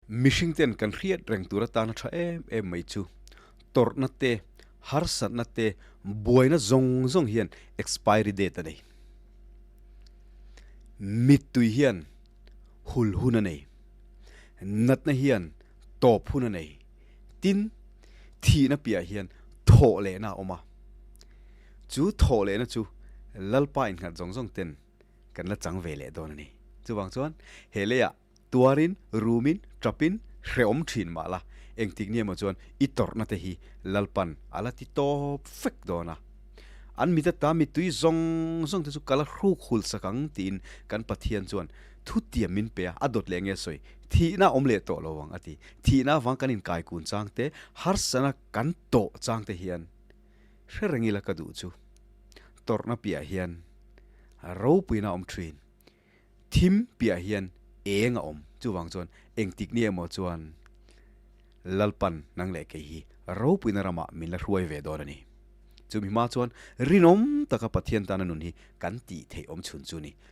Mihring ten kan hriat reng tur atana tha em em mai chu tawrhna te, harsatna te, buaina zawng zawng hian expiry date a nei. Mittui hian hul hun a nei. Natna hian tawp hun a nei. Tin, thihna piah hian thawh lehna a awm a. Chu thawh lehna chu Lalpa innghat zawng zawng ten kan la chang ve leh dawn a ni. Chuvang chuan he leiah Tuarin, rumin, tapin, hrehawm thin mah la, engtik ni emaw chuan i tawrhna te hi Lalpan a la ti tawp fek dawn a. An mit ata mittui zawng zawng te chu ka la hruk hul sak ang tiin kan Pathian chuan thutiam min pe a, a dawt leh nge sawi, thihna awm leh tawh lo ang a ti. Thihna avang kan inkai kun chang te, harsana kan tawh chang te hian hre reng ila ka duh chu tawrhna piah hian ropuina awm thin. Thim piah hian eng a awm. Chuvang chuan engtik ni emaw chuan Lalpan nang leh kei hi ropuina ramah min la hruai ve dawn a ni. Chumi hma chuan rinawm taka Pathian tana nun hi kan tih theih awm chhun chu ni.